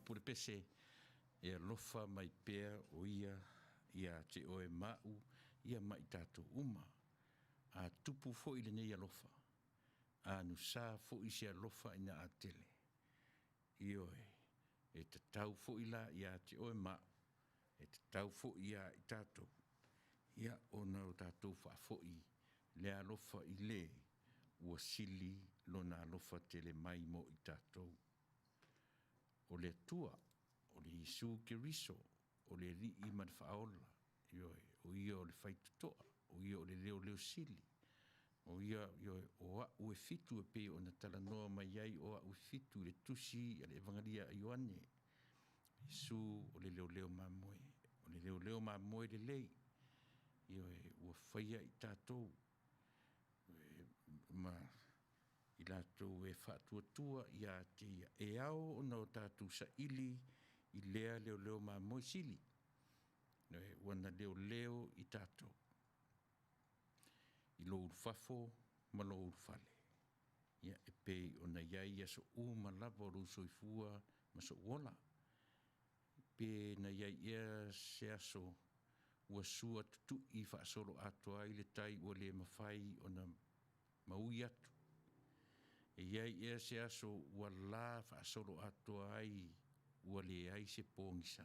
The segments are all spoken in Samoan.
ma Pule Pese, e alofa mai pea o ia ia te oe ma'u ia ma i tatou uma. A tupu fo'i lenei alofa, anusā fo'i se alofa ina a tele. Ioe, e tatau fo'i la ia te oe ma'u, e tatau fo'i ia i tatou, ia ona o tatou faafo'i le alofa i le ua sili lona alofa tele mai mo i tatou. O le Atua, o le Iesu Keriso, o le Alii ma le Faaola, ioe, o ia o le faitotoa, o ia o le leoleo sili, o ia, ioe, o a'u e fitu e pei ona talanoa mai ai o a'u e fitu i le tusi a le Evagalia a Ioane. Iesu o le leoleo mamoe, o le leoleo mamoe lelei, ioe, ua faia i tatou ma i latou e faatuatua ia te Ia. E ao ona o tatou saili i lea leoleo mamoe sili, ua na leoleo i tatou i lou ulufafo ma lou ulufale. Ia, e pei ona i ai aso uma lava o lou soifua ma sou ola. Pe na i ai ea se aso ua sua tutui faasoloatoa ai le tai ua le mafai ona maui atu? E i ai ea se aso ua la faasoloatoa ai ua leai se pogisa?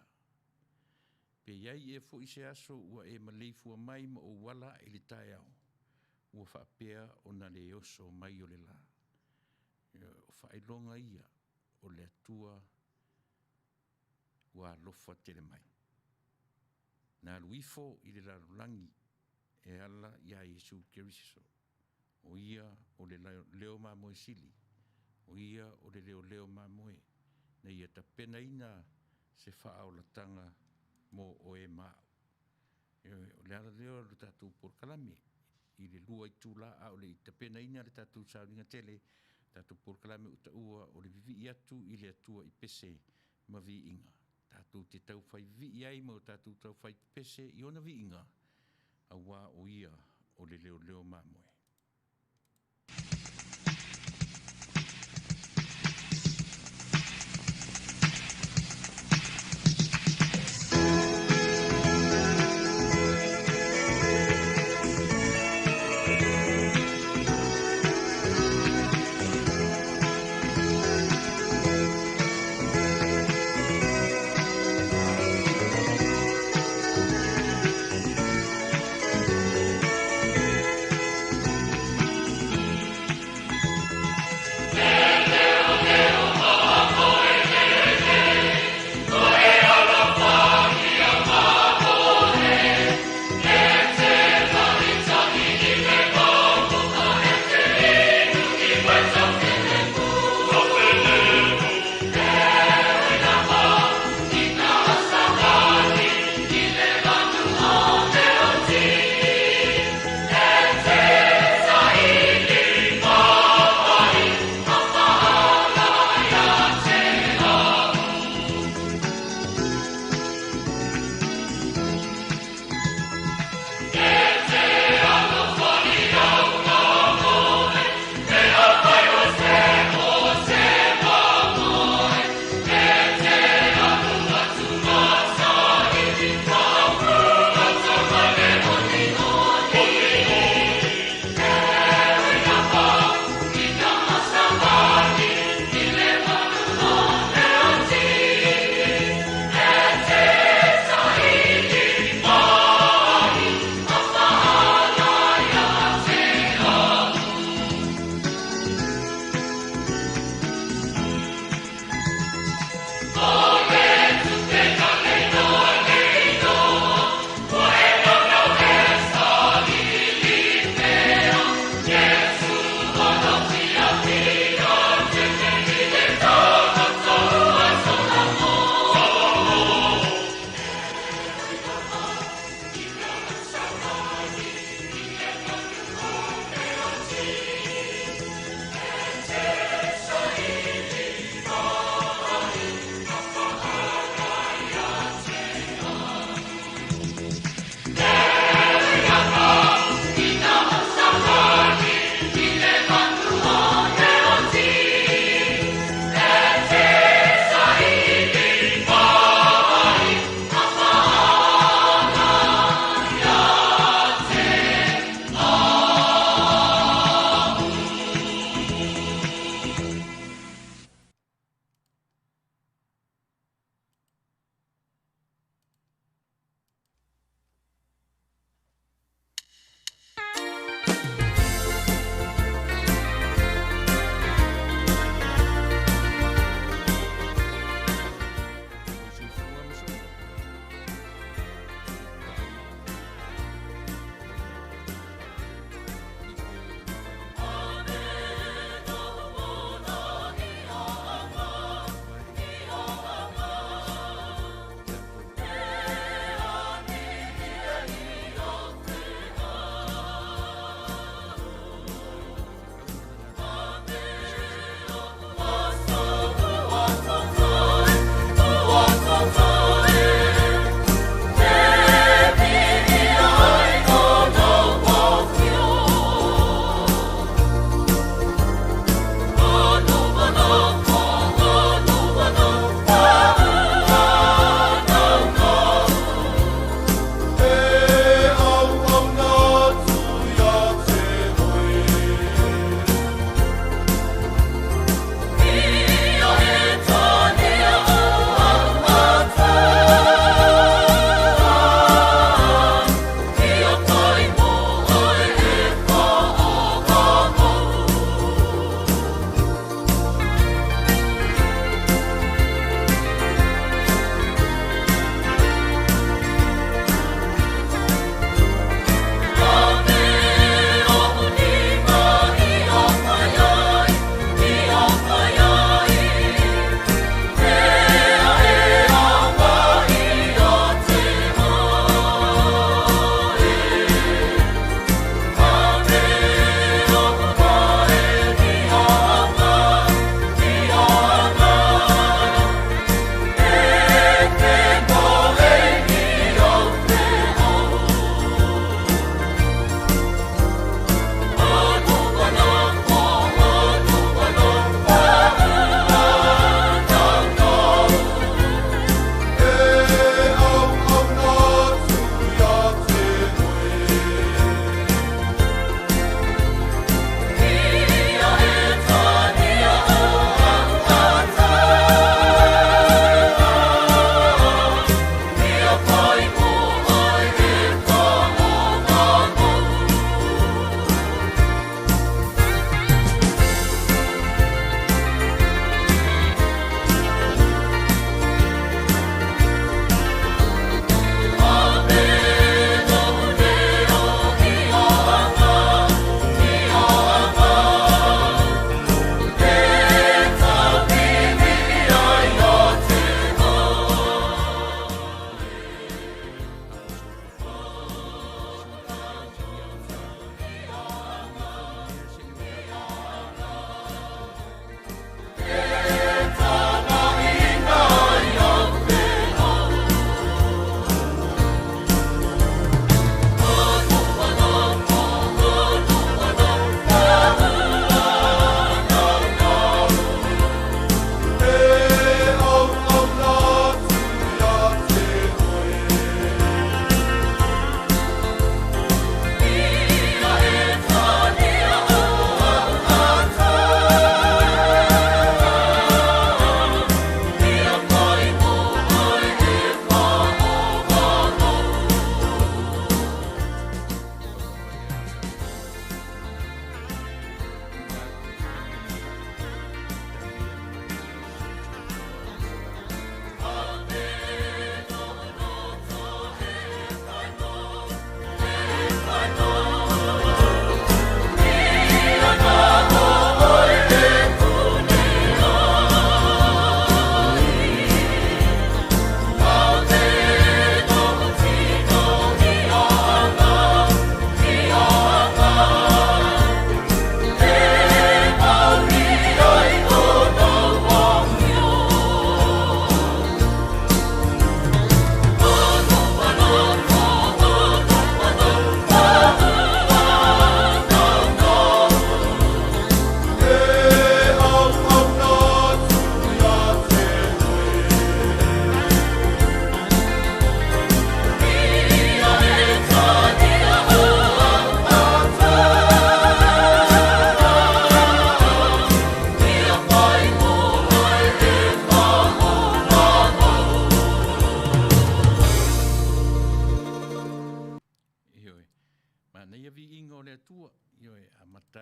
Pe i ai ea foi se aso ua e maleifua mai ma ou ala ae i le taeao ua faapea ona le oso mai o le la? O faailoga ia o le Atua ua alofa tele mai, na alu ifo i le lalolagi e ala ia Iesu Keriso. O ia o le leo mamoe sili, o ia o le leoleo mamoe, na ia tapenaina se faaolataga mo oe ma a'u. Ioe, o le ala lea o le tatou polokalame i le 2 itula a o le i tapenaina le tatou sauniga tele, tatou polokalame ua taua o le Vivii Atu i le Atua i Pese ma Viiga. Tatou te taufai vivii ai ma o tatou taufai pepese i ona viiga, auā o ia o le leoleo mamoe.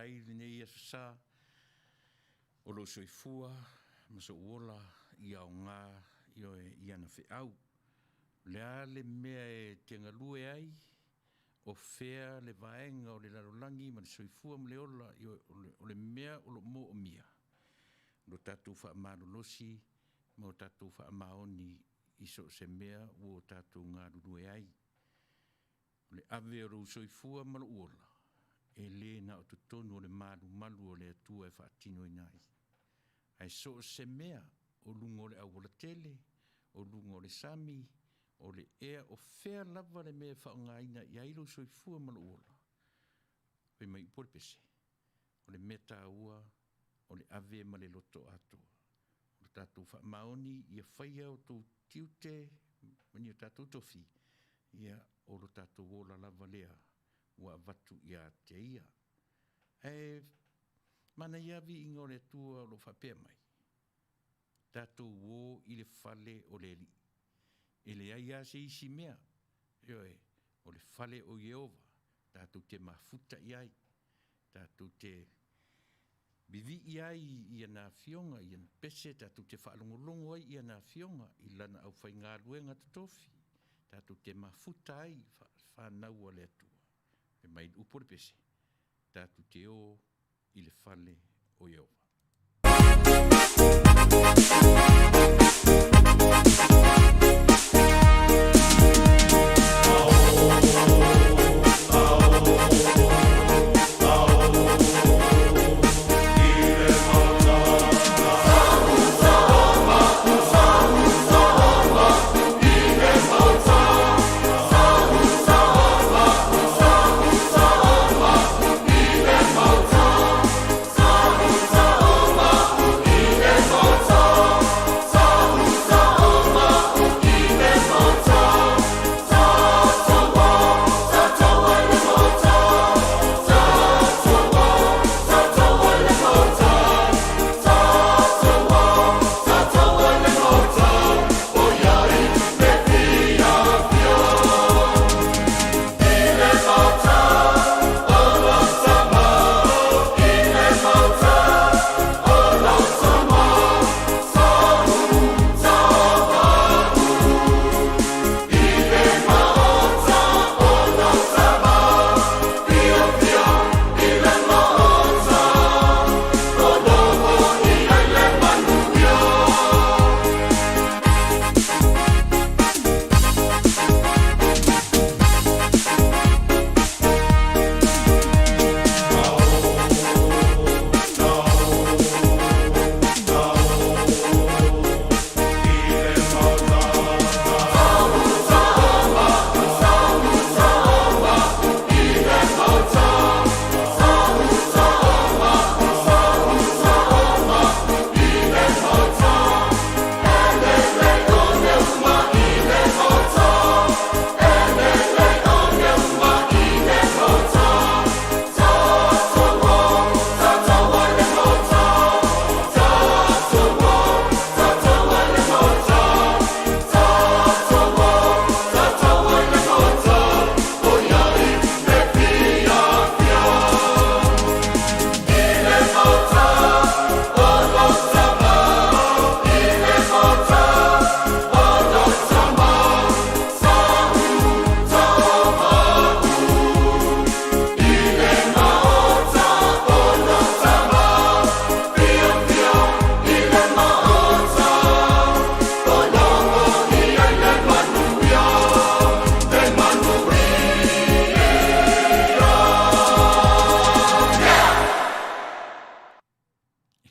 ai lenei Aso Sa, o lou soifua ma sou ola ia aoga, ioe, i ana feau. O le a le mea e te galue ai, o fea le vaega o le lalolagi ma le soifua ma le ola, ioe, o le mea o lo o moomia, lo tatou faamalolosi ma o tatou faamaoni i so o se mea ua tatou galulue ai. O le ave o lou soifua ma lou ola, e le na o totonu o le malumalu o le Atua e faatinoina ai, ae so o se mea o luga o le aualatele, o luga o le sami, o le ea, o fea lava le mea e faaaogaina i ai lou soifua ma lou ola, fai mai upu o le pese, o le mea taua o le ave ma le loto atoa. O le tatou faamaoni ia faia o outou tiute ma ni o tatou tofi, ia, o lo tatou ola lava lea ua avatu ia te Ia. Ae manaia lava le viiga o le Atua o lo o faapea mai, tatou o i le fale o le Alii. E leai lava se isi mea, ioe, o le fale o Ieova tatou te mafuta i ai, tatou te vivii ai i ana Afioga i ana pese tatou te faalogologo ai i ana Afioga i Lana aufaigaluega totofi, tatou te mafuta ai fanau a le Atua. Fai mai le upu a le pese, tatou te o i le fale o Ieova.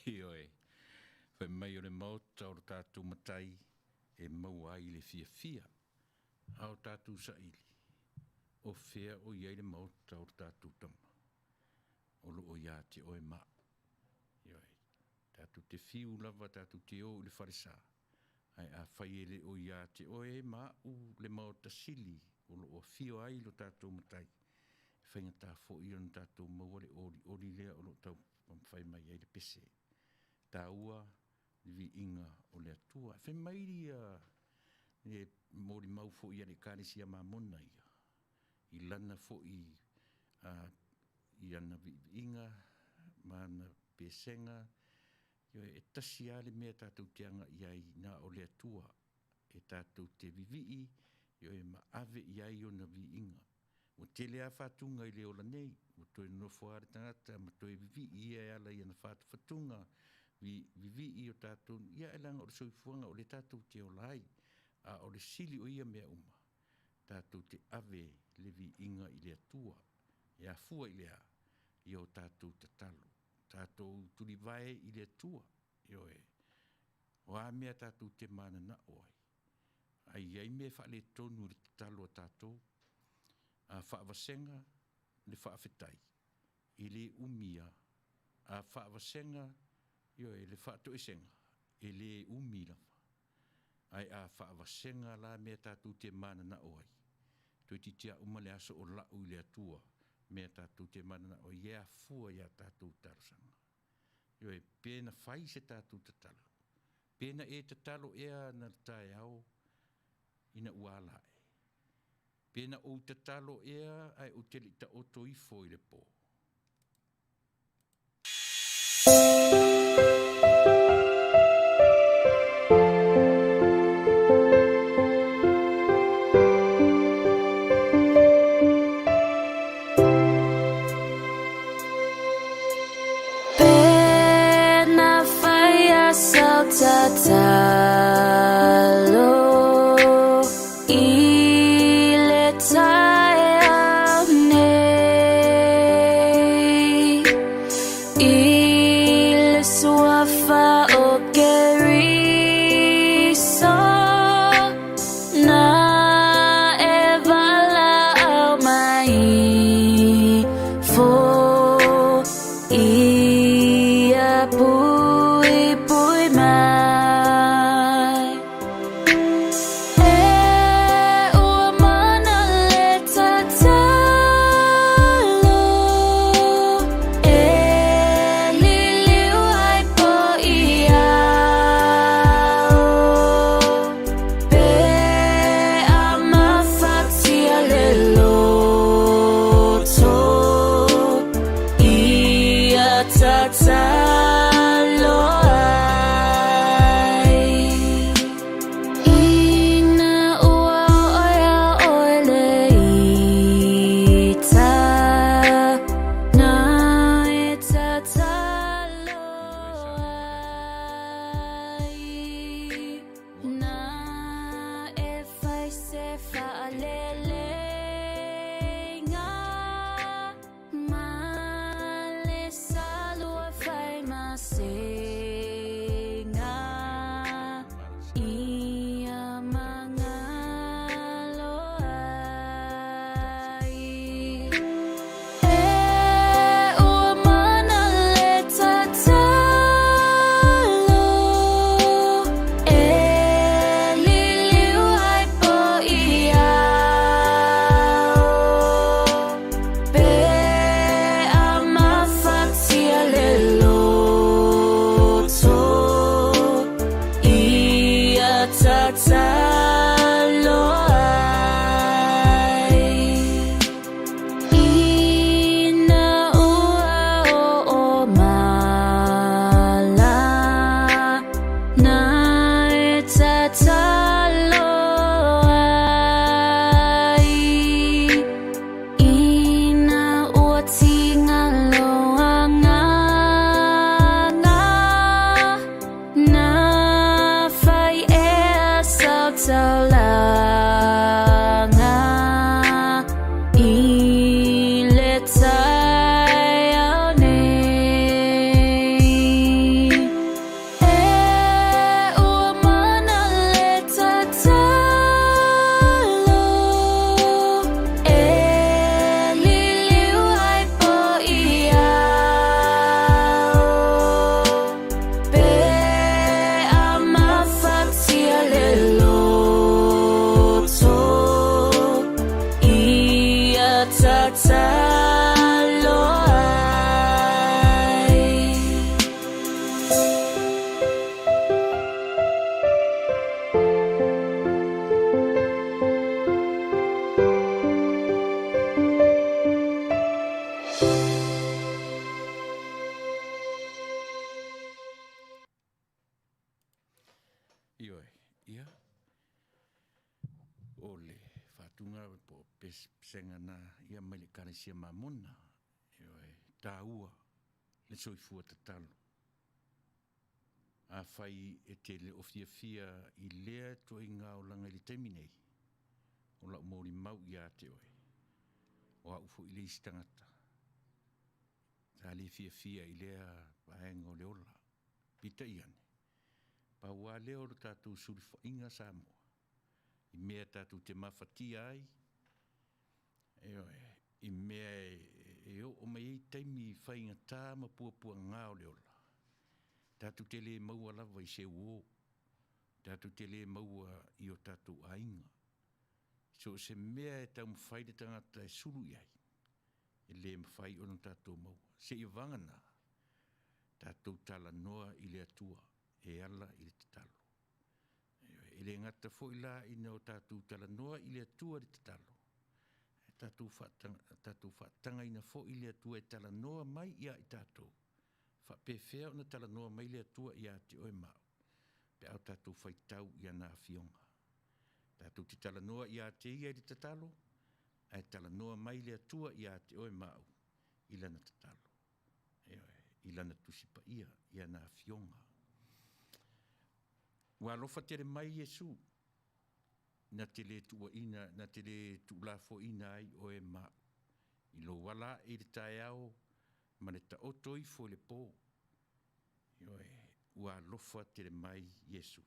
Ioe, fai mai o le maota o lo tatou Matai e maua ai le fiafia, a o tatou saili, o fea o i ai le maota o lo tatou Tama? O lo o ia te oe ma au. Ioe, tatou te fiu lava tatou te o i le falesa, ae afai e le o ia te oe ma au le maota sili o lo o afio ai lo tatou Matai, e faigata foi ona tatou maua le olioli lea o lo o taumafai mai ai le pese. E taua le viiga o le Atua. Fai mai ia le molimau foi a le Ekalesia Mamona ia, i lana foi i ana viiviiga ma ana pesega, ioe, e tasi lava le mea tatou te agai ai, na o le Atua e tatou te vivii, ioe, ma ave i ai ona viiga. Ua tele lava fatuga i le ola nei, ua toe nonofo lava le tagata ma toe vivii ia e ala i ana fatufatuga, vivii o tatou, ia leaga o le soifuaga o lea tatou te ola ai. A o le sili o ia mea uma, tatou te ave le viiga i le Atua. E afua i le a? I o tatou tatalo, tatou tulivae i le Atua, ioe. O a mea tatou te mananao ai, a i ai mea faaletonu i le tatalo a tatou, a faavasega le faafetai, e le umi lava. A faavasega, ioe, le faatoesega, e le umi lava. Ae a faavasega la mea tatou te mananao ai, toeitiiti lava uma le aso o lau i le Atua mea tatou te mananao ai, e afua i a tatou talosaga. Ioe, pe na fai se tatou tatalo, pe na e tatalo ea analetaeao ina ua ala ae, pe na ou tatalo ea ae ou te le i taoto ifo i le po. Pe na fai a sau tatalo i le taeao nei, i le suafa o Keriso na e valaau mai ia puipui mai. E ua mana le tatalo e liliu ai po ia. Ioe, ia, o le faatuga po o pesega na ia mai le Ekalesia Mamona. Ioe, taua le soifua tatalo. Afai e te le o fiafia i lea ituaiga olaga i le taimi nei, o lau molimau ia te oe, o au foi le isi tagata sa le fiafia i lea vaega o le ola. Peitai ane, pau lava lea o le tatou sulufaiga Samoa i mea tatou te mafatia ai, ioe, i mea e oo mai ai taimi faigata ma puapuaga o le ola, tatou te le maua lava i se uo, tatou te le maua i o tatou aiga. So o se mea e taumafai le tagata e sulu i ai, e le mafai ona tatou maua, seiavagana tatou talanoa i le Atua e ala i le tatalo. Ioe. E le gata foi la ina o tatou talanoa i le Atua i le tatalo, ae tatou faatagaina foi le Atua e talanoa mai ia i tatou. E faapefea ona talanoa mai le Atua ia te oe ma au? Pe a tatou faitau i ana Afioga. Tatou te talanoa ia te Ia i le tatalo, ae talanoa mai le Atua ia te oe ma au i Lana tatalo, ioe, i Lana Tusi Paia, i ana Afioga. Ua alofa tele mai Iesu na te le tuuaina, na te le tuulafoaina ai oe ma au i lou ala ae i le taeao ma le taoto ifo i le po. Ioe, ua alofa tele mai Iesu.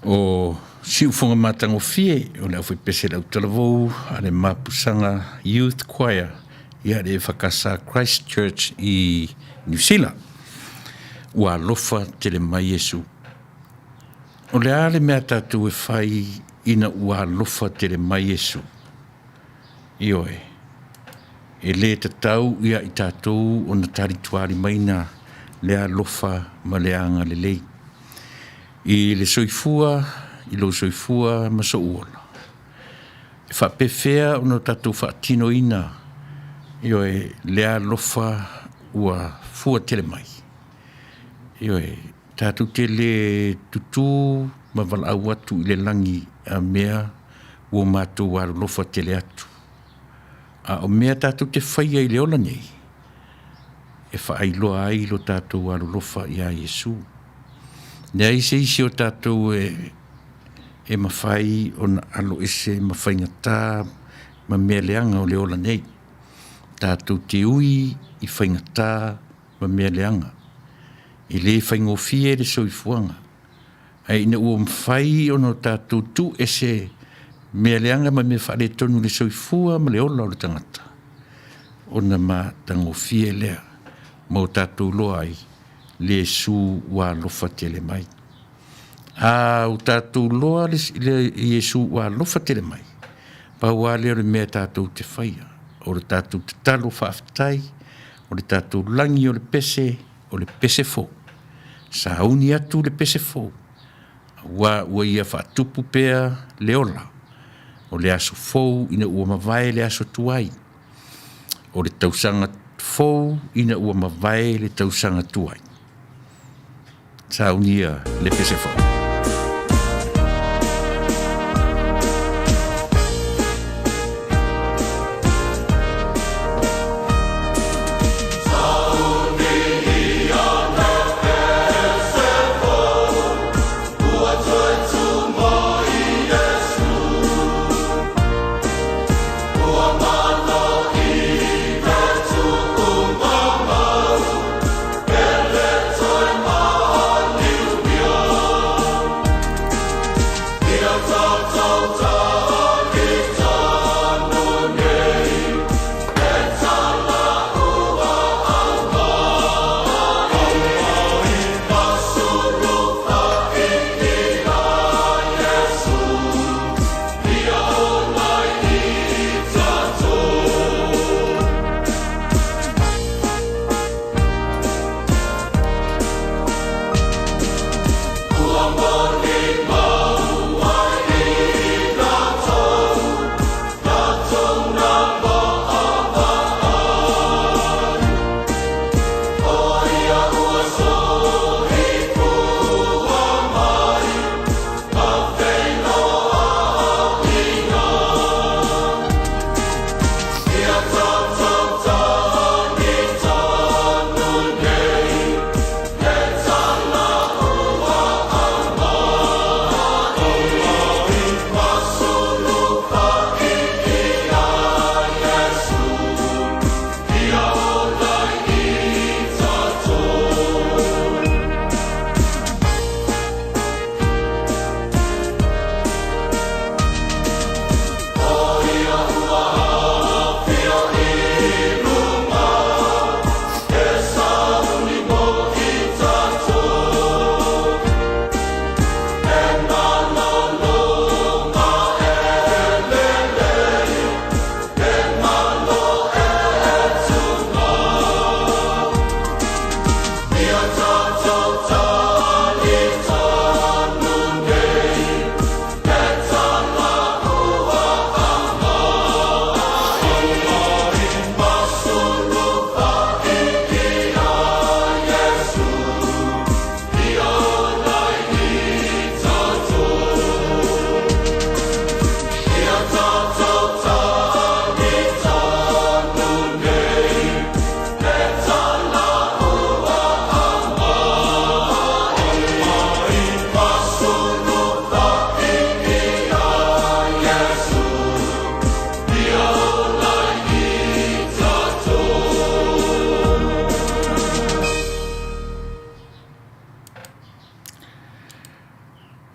O Siufoga matagofie o le aufaipese le autalavou a le Mapusaga Youth Choir ia le EFKS Christchurch i Niu Sila. Ua alofa tele mai Iesu. O le a le mea tatou e fai ina ua alofa tele mai Iesu? Ioe, e lē tatau ia i tatou ona talitualimaina le alofa ma le agalelei i le soifua, i lou soifua ma sou ola. E faapefea ona tatou faatinoina, ioe, le alofa ua fua tele mai? Ioe, tatou te lē tutū ma valaau atu i le lagi a mea ua matou alolofa tele atu. A o mea tatou te faia i le ola nei, e faailoa ai lo tatou alolofa iā Iesu. Leai se isi o tatou e e mafai ona alo ese ma faigata ma mea leaga o le ola nei. Tatou te ui i faigata ma mea leaga. E lē faigofie le soifuaga, ae ina ua mafai ona tatou tuu ese mea leaga ma mea faaletonu i le soifua ma le ola o le tagata, ona matagofie lea ma o tatou iloa ai le Iesu ua alofa tele mai. A ua tatou iloa le Iesu ua alofa tele mai, pau lava lea o le mea tatou te faia, o le tatou tatalo faafetai, o le tatou lagi o le pese, o le pese fou. Sauni atu le pese fou, aua ua ia faatupu pea le ola o le aso fou ina ua mavae le aso tuai, o le tausaga fou ina ua mavae le tausaga tuai. Saunia le pese fou.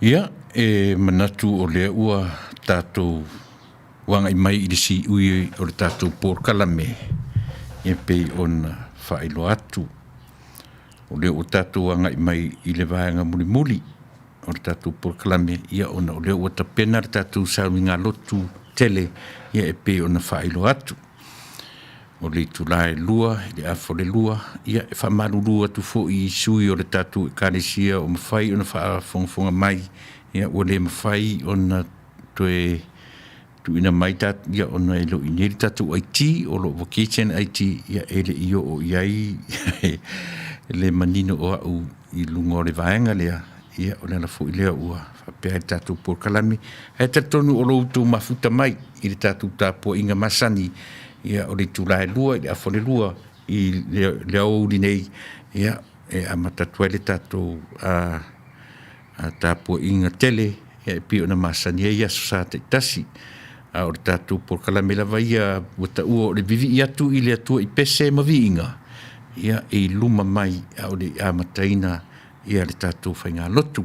Ia, E manatu o lea ua tatou agai mai i le siui o le tatou polokalame e pei ona faailoa atu. O lea ua tatou agai mai i le vaega mulimuli o le tatou polokalame, ia ona o lea ua tapena le tatou sauniga lotu tele ia e pei ona faailoa atu. O le itula e 2:00 i le 1:30, ia e faamalulu atu foi i sui o le tatou Ekalesia o mafai ona faafogafoga mai, ia ua le mafai ona toe tuuina mai ia ona e le o i inei le tatou IT, o lo o vacation le IT, ia e le i oo i ai le manino o au i luga o le vaega lea, ia o le ala foi lea ua faapea ai le tatou polokalame. Ae talitonu o lo outou mafuta mai i le tatou tapuaiga masani, ia o le itula e 2:00 i le 1:30 i le aoauli nei, ia e amata atu ai le tatou tapuaiga tele e pei ona masani ai Aso Sa taitasi. A o le tatou polokalame lava ia ua taua o le vivii atu i le Atua i pese ma viiga, ia e i luma mai a o le i amataina ia le tatou faigalotu.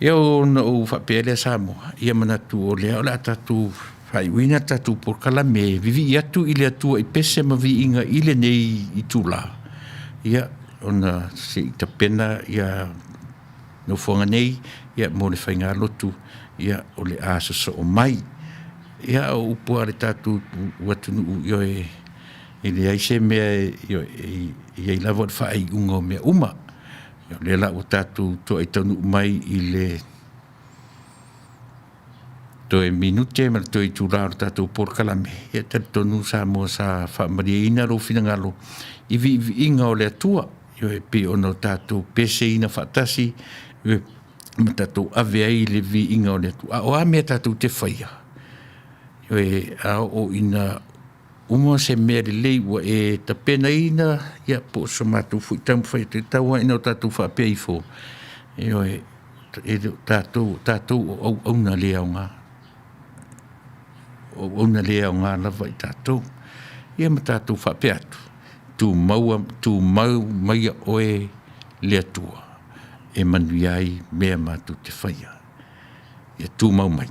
Ia ona ou faapea lea Samoa, ia manatu o lea o le a tatou faaiuina le tatou polokalame e vivii atu i le Atua i pese ma viiga i lenei itula, ia ona se i tapena ia nofoaga nei ia mo le faigalotu ia o le a sosoo mai. Ia o upu a le tatou atunuu, ioe, e leai se mea e i ai lava le faaiuga o mea uma. O lea la ua tatou toai taunuu mai i le toe minute ma le toe itula o le tatou polokalame, ia e talitonu Samoa sa faamalieina lou finagalo i viiviiga o le Atua, e pei ona tatou peseina faatasi ma tatou ave ai le viiga o le Atua. A o a mea tatou te faia, a oo ina uma se mea lelei ua e tapenaina, ia po o so matou foi taumafai atu, e tau lava ina o tatou faapea ifo, ioe, e le o tatou, o tatou o auauna le aoga, o auauna le aoga lava i tatou. Ia ma tatou faapea atu, tumau maia oe le Atua e manuia ai mea matou te faia. Ia tumau mai.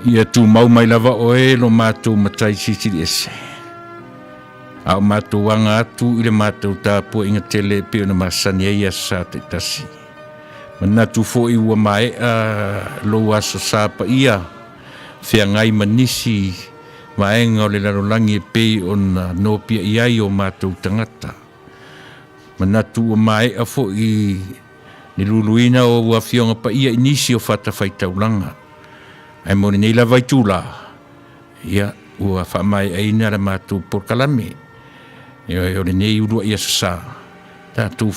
Ia tumau mai lava oe lo matou Matai Silisili Ese, a o matou aga atu i le matou tapuaiga tele e pei ona masani ai Aso Sa taitasi. Manatu foi ua maea lou Aso Sa paia, feagai ma nisi vaega o le lalolagi e pei ona nopiai ai o matou tagata. Manatu ua maea foi le luluina o ou afioga paia i nisi o fatafaitaulaga. Ae mo lenei lava itula, ia, ua faamaeaina le matou polokalame. Ioe, o lenei uluai aso sa, tatou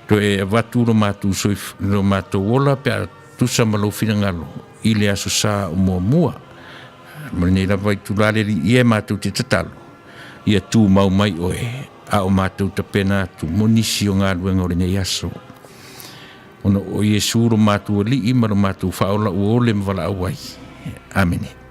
toe avatu lo matou lo matou ola pe a tusa ma lou finagalo i le aso sa o muamua. Mo lenei lava itula le alii e matou te tatalo, ia tumau mai oe, a o matou tapena atu mo nisi o galuega o lenei aso. Ona o Iesu lo matou Alii ma lo matou Faaola ua ole ma valaau ai. Amene.